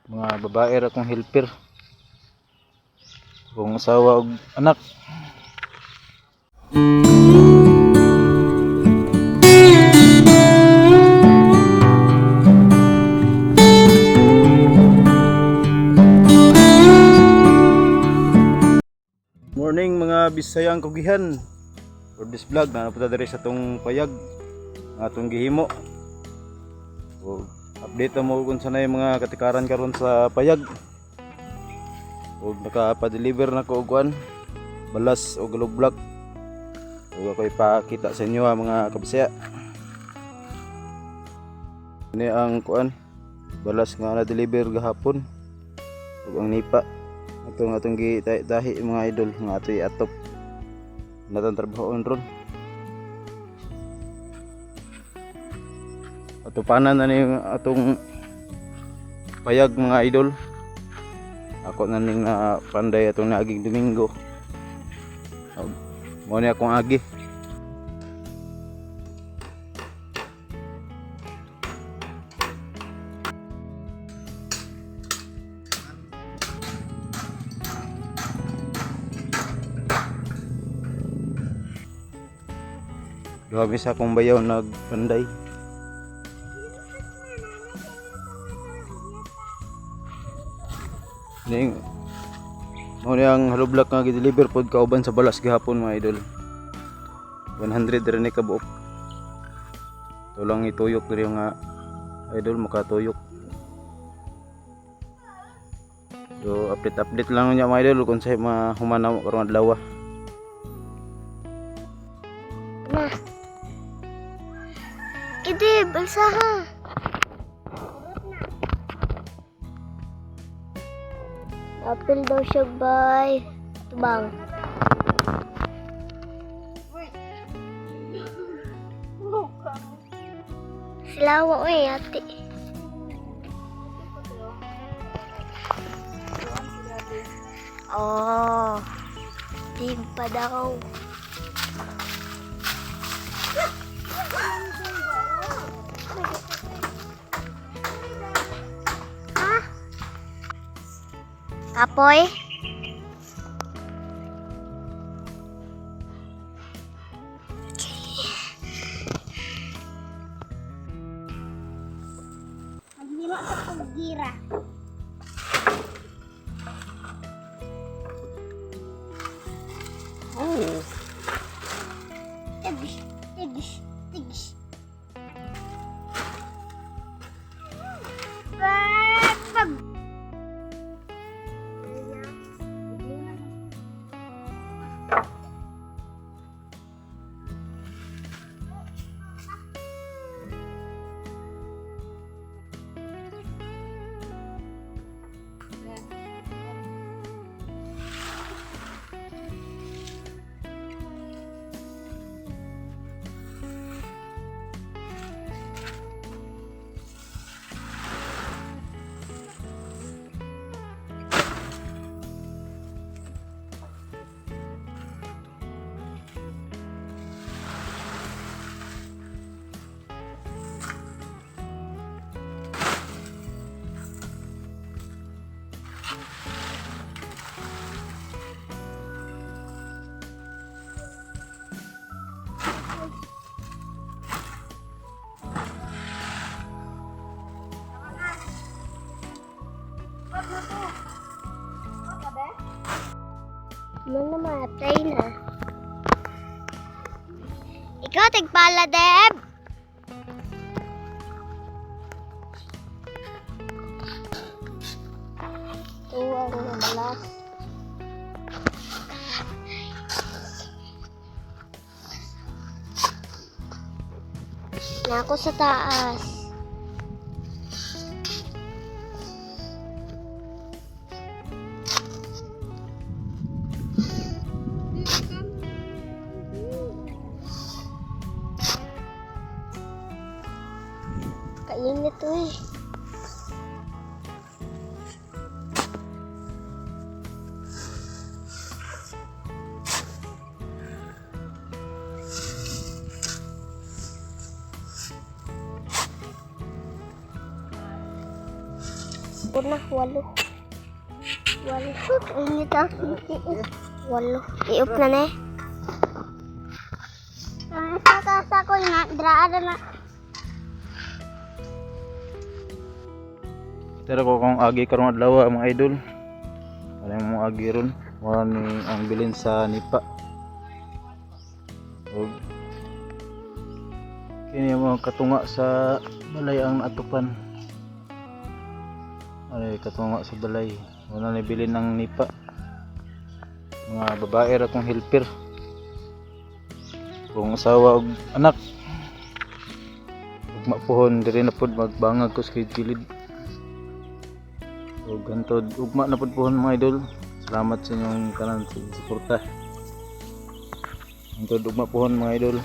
Mga babae ra akong helper. Akong asawa ug anak. Morning, mga Bisayang kugihan. For this vlog na napunta diri sa tong payag nga atong gihimo. O, update mo kung sana yung mga katikaran karon sa payag. O, nakapa-deliver na ko og kuan, balas o galoblak. O, ako ipakita sa inyo ha, mga kabisaya. Ini ang kuan, balas nga na-deliver gahapon. Ug ang nipa atong atong gitahi, mga idol, nga atoy atop natong trabahoon ron. Atupanan na ni atong payag, mga idol. Ako na ning na panday atong naaging Domingo. Mo ni akong agi. Duha mi sa akong bayaw nagpanday. Ning mo ni ang hollow block nga gi-deliver pod kauban sa balas gihapon, mga idol. 100 rin ni kabuok. Ito lang ituyok diri nga, idol, makatuyok. So update update lang niya, mga idol, kung sa mahuman na karong adlaw. Na. Kidib, alsa ha. Apil daw siya bay. Tubang. Silawa oy ate. Oh. Dig pa daw. Ha? Kapoy? Maglima sa paggira. Oh. Tigis, tigis, tigis. Pag, pag. Ano namatay na? Ikaw, tigpala, Deb! Ito ang balas. Nako sa taas. Kainit eh. Una, walo. Walo. Init ang walo. I-off na na eh. Sa taas ako nga, draan na. Pero ko kung agi karong adlaw mga idol. Wala yung mga agi ron. Wala ni ang bilin sa nipa. Og kini ang mga katunga sa balay ang naatupan. Ay katunga sa balay. Wala ni bilin ng nipa. Mga babae ra kong helper. Kung asawa og anak. Ug mapuhon diri na pod magbangag ko sa gilid. O gantod, ugma na pud pohon, mga idol. Salamat sa inyong kanan sa inyong suporta. Gantod, ugma pohon, mga idol.